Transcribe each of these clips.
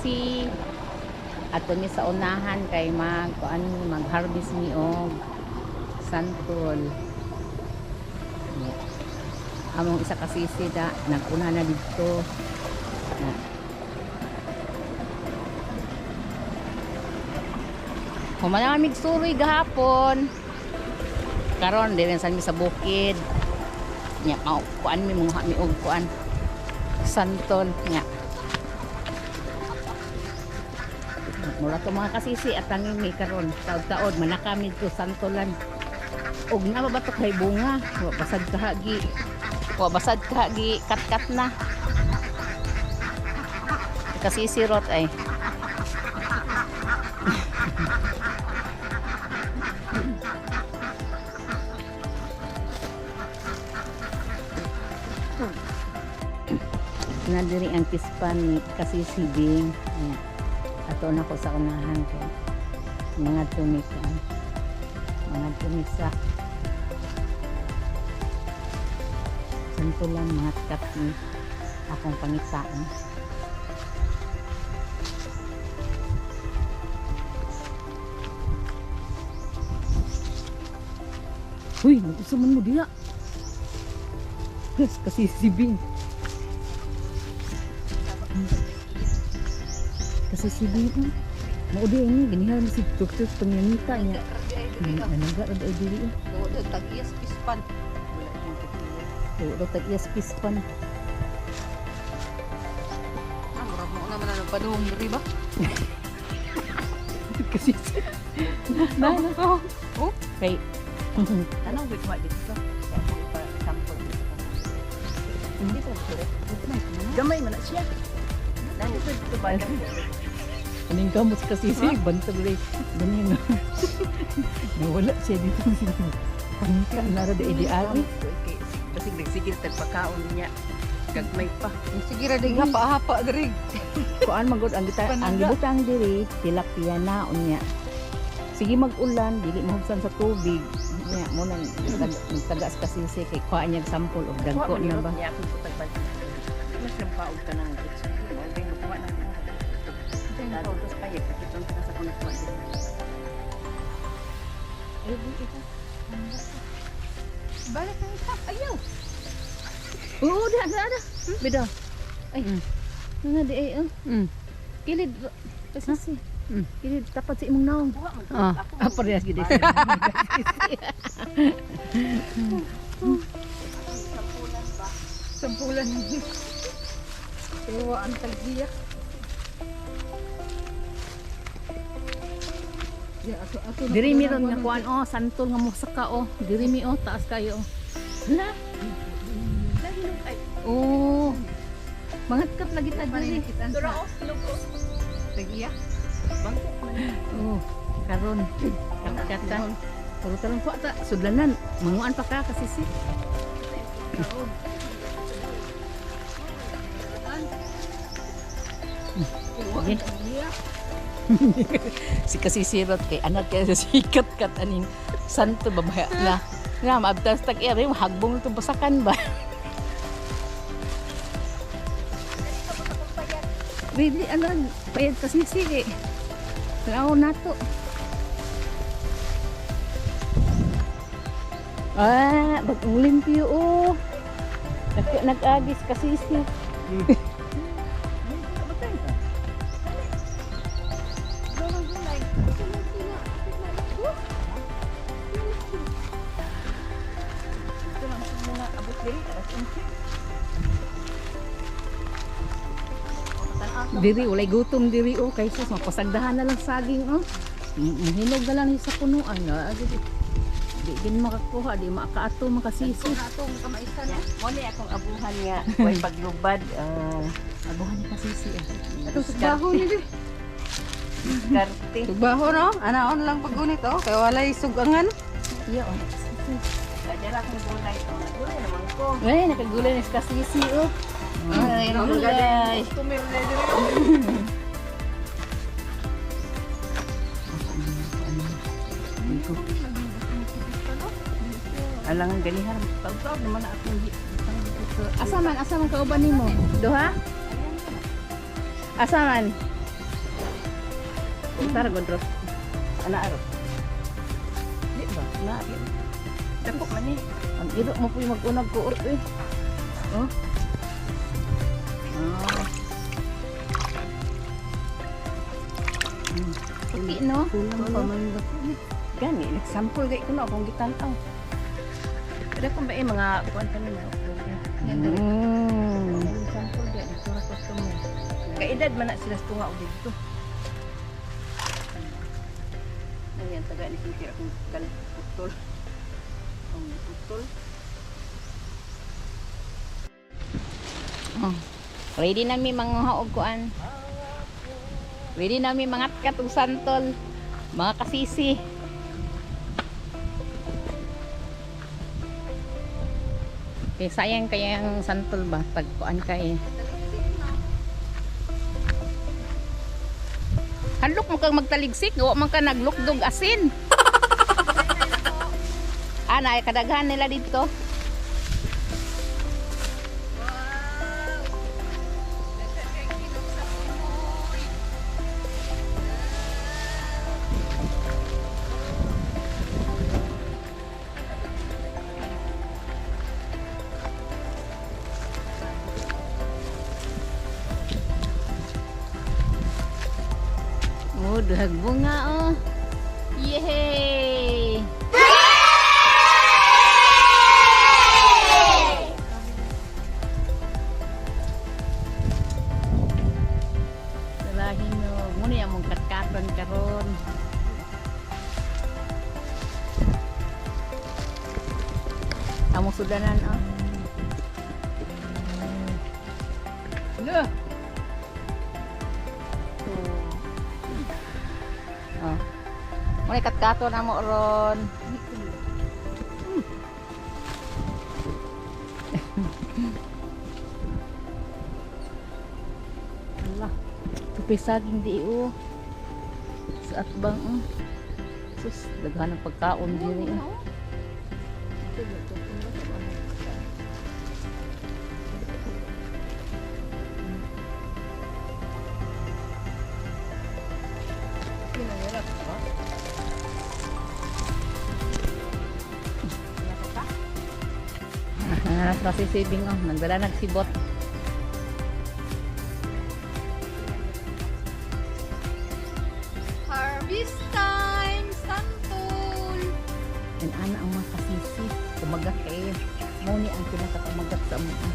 kasisi. Ato ni sa unahan kay mag-harvest ni og santol. Among isa kasisi da nag-una na dito. Humana mig suroy gahapon. Karon din sa mi sa bukid. Nya kuan mi mga mi og kuan santol nya. Mula to mga kasisi at tanging may karon taod-taod manakamid ko santolan. Og nababatok kay bunga, wa basad kahagi. Wa basad kahagi kat-kat na. Kasisi rot ay. Nadiri ang kispan ni kasisi Bing. Ato na ko sa unahan kay mga tumikan mga tumisa santulan mga kat ni akong pangitaan. Uy, nagkusaman mo diya. Yes, kasi si Bing. Kasi si Bing, mau dia ini ganihan si dokter pengyanita niya. Nanaga ada diri. Oo, tag-iyas pispan. Oo, tag-iyas pispan. Murag mo naman ang panuhong diri ba? Kasi na. Oh, Kay anong wait dito? Sample dito. Hindi to sure. Gamay man na siya. Nani to dito ba? aning gamot kasi si bantag rin. Ganyan na. Nawala siya dito. Panika na rin ideali. Kasi nagsigil tagpakaon niya. Gagmay pa. Sige ra ding hapa-hapa diri. Kuan magod ang gibutang diri tilapia na unya. Sige mag-ulan, dili mahugsan sa tubig. Nya mo nang nagtagas kasi si kay kuha niya sample og dagko na ba. Niya akong putag mas nampaog ka nang gitsa. Ding kuha na. Dado tos pa yek kitong sa kuno kuha. Eh kita. Balik na ita. Ayaw. Oo, ada. Beda. Ay. Nga di ay. Kilid kasi. Kilid tapat sa imong naong. Apa rin gid siya. Sampulan ni. Ewa ang tagdiya. Ya ako Diri mi ron nga kuan santol nga mosaka Diri mi taas kayo. Hala. Oh. Mangatkat lagi ta diri. Dura o lugo. Tagdiya. Bangkok man. Oh, karon kakatan. Puro tarong po ta sudlanan. Manguan pa ka kasi si. Si kasi sirot kay anak kay sikat kat aning santo babaya na. Nga maabtas tag ere hagbong to basakan ba. Really ano payad kasi si. Tao nato. Bag-ulimpyo nag-agis kasi si. Diri ulay gutom diri kaysa mapasagdahan na lang saging Mahinog na lang sa punuan di din makakuha, di makaato makasisi. Atong kamaisan niya. Mo ni akong abuhan niya. Way paglubad. Abuhan ni kasisi. Atong sugbaho ni di. Diskarte. Sugbaho no? Anaon lang pagunit kay walay sugangan. Iya Kadira akong gulay to. Gulay naman ko. Ay, nakagulay ni kasisi Ay, gulay. Customer na diri. Alangan ganihan. Taw-taw naman akong Asa man kauban nimo? Duha? Asa man? Tara gondros. Ana aro. Di ba? Na. Dako man ni. Ang iro mo po yung mag-unag kuot eh. Oh. Ah. Hindi no? Kulang pa man dako ni. Gani, nagsample kay kuno akong gitan-aw. Kada kung ba mga kuan pa nila. Sample dia dito ra customer. Kay edad man na sila tunga og dito. Ayan, taga ni Cynthia akong putol. Ang putol. Oh. Ready na mi mga haog kuan. Ready na mi mga katong santol. Mga kasisi. Okay, sayang kaya ang santol ba pag kuan kay. Handok mo kang magtaligsik, wa man ka naglukdog asin. Ana ay kadaghan nila dito. Oh, dahag bunga oh. Yehey! Salahin mo. Muna yung mong katkaton karon. Among sudanan oh. Loh. Oh. Muna katkaton na mo ron. Allah. Tupisaging di oh. Sa atbang oh. Sus, daghan ng pagkaon diri oh. Nasa saving oh, nagdala nagsibot. Harvest time, santol. And ana ang mga kasisi, kumagat kayo. Muni ang pinakakumagat sa mga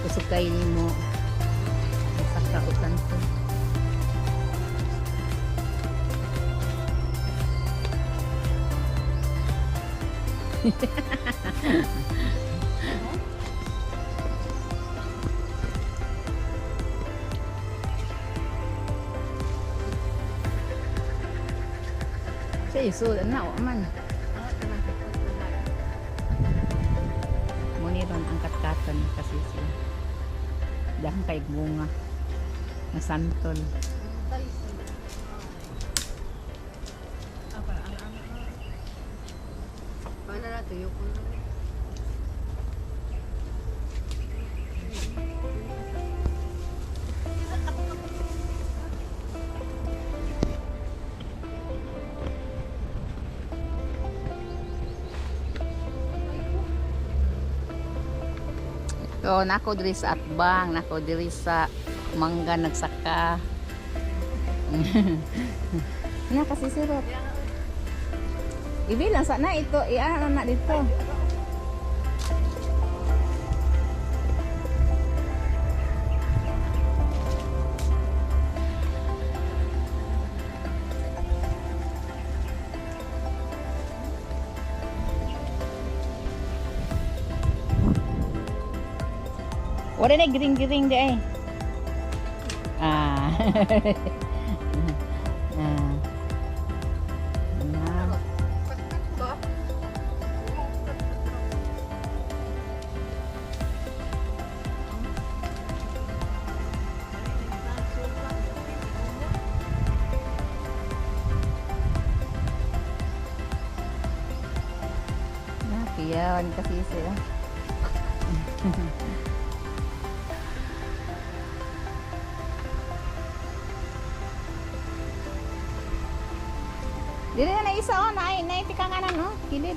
kusukay mo. Masaka o santo. Sa iso, na o man. Muni ron ang katkatan kasi siya. Dahang kay bunga. Na santol. Paano na tuyo ko na? So, nako diri sa atbang, nako diri sa mangga nagsaka. Na kasi sirop. Ibilang sana ito, iano na dito. Wala na giring-giring di ay. Ah. Yan kasi sila. Dili na isa oh, naay tikanganan oh, kilid.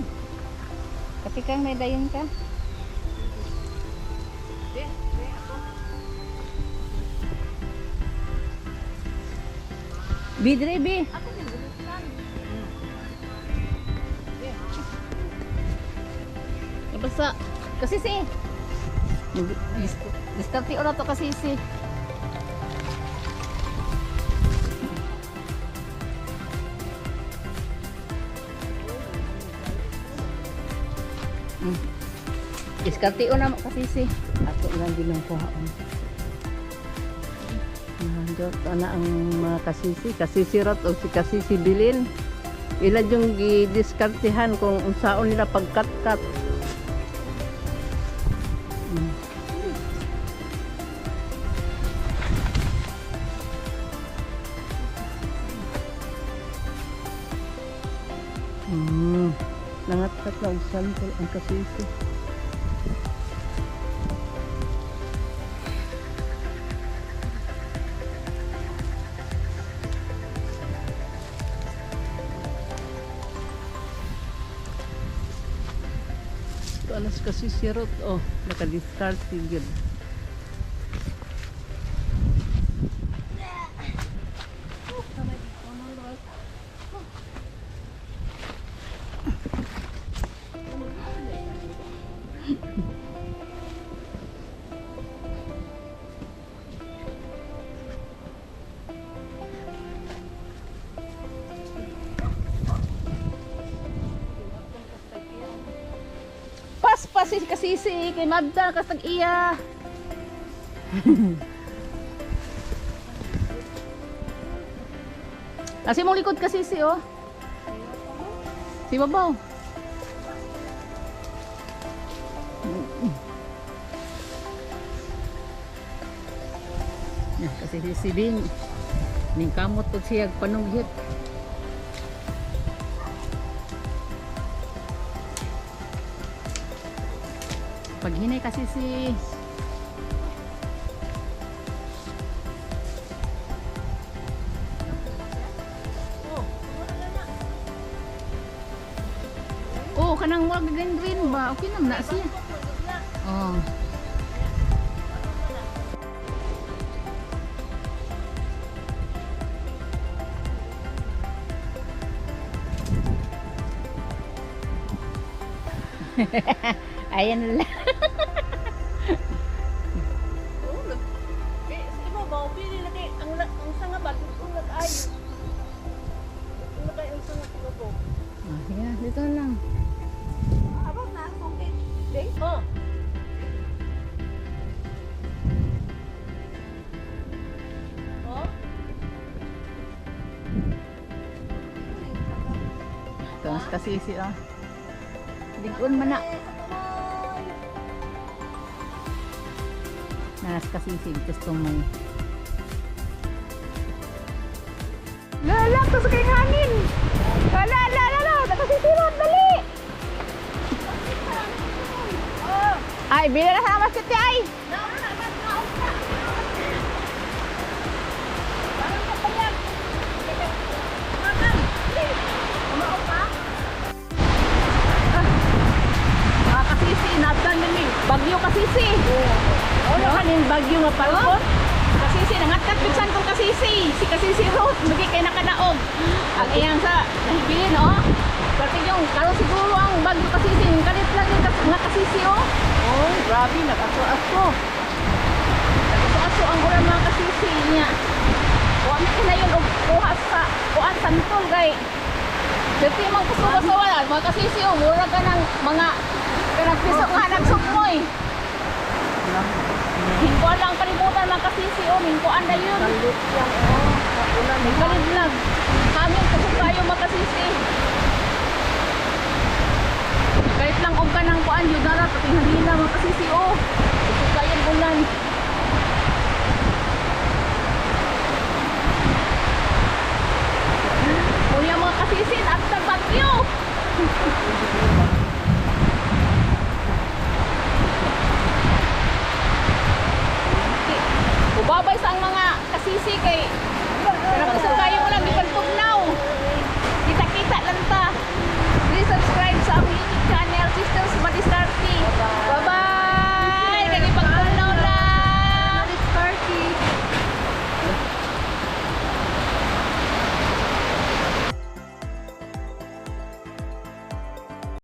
Katikang may dayon ka. Bidre bi. Ako din bulutan. Basta kasi si diskarte ora to kasi si. Diskarte na kasi si. Ato lang din ang kuhaon. Nandot na ang mga kasisi, kasisi rot o si kasisi bilin. Ila yung gidiskartihan kung unsaon nila pagkat-kat. Nangat-kat na sample ang kasisi. Alas kasi sirot oh, naka-discard yun. Pas si kasisi kay Mabda kasag iya. Kasi mong likod kasisi oh. Si babaw. Kasi si Bing ning kamot pag siyag panughit. Paghinay kasi si oh, kanang wag green ba? Okay naman na siya. Oh. Ayan lang. Iba ba? Pili lagi. Ang sanga ba? Kung nag-ayo. Kung nag-ayo ang sanga ko po. Ah, yeah, dito lang. Abang na. Okay. Ding? Oh. Oh? Tapos kasi siya. Digon man na. Nanas kasi si gusto mo. Lala, to sa kayong hangin. Lala. Nakasisirot, dali. Ay, bila na sa basket ay. Kasisi, nabdan yun eh. Bagyo kasisi. Ano kanin bagyo nga palpot? Kasisi, nangatat bigsan kong kasisi. Si kasisi Ruth, magi kay nakadaog. Ang iyang sa nahibilin, oh. Kasi yung, karo siguro ang bagyo kasisi. Yung kalit lang yung nga kasisi, oh. Oh, grabe, nag-aso-aso. Nag-aso-aso ang ulan mga kasisi niya. Kuha na na yun, kuha sa, kuha santol, kay. Dito yung mga kusubasawalan, mga kasisi, oh. Mura ka ng mga pinagpisok nga nagsukmoy. Hingkuan lang kalimutan mga kasisi oh, hingkuan na yun. Hingkuan lang. Kami kusok tayo mga kasisi. Kahit lang og ka ng kuan yun darat at hinahina mga kasisi oh. Kusok tayo bulan. Kuya mga kasisi, after bagyo. Babay sa ang mga kasisi kay pero gusto kayo mo lang ipagtugnaw. Kita-kita Sisters Madiscarte. Bye-bye.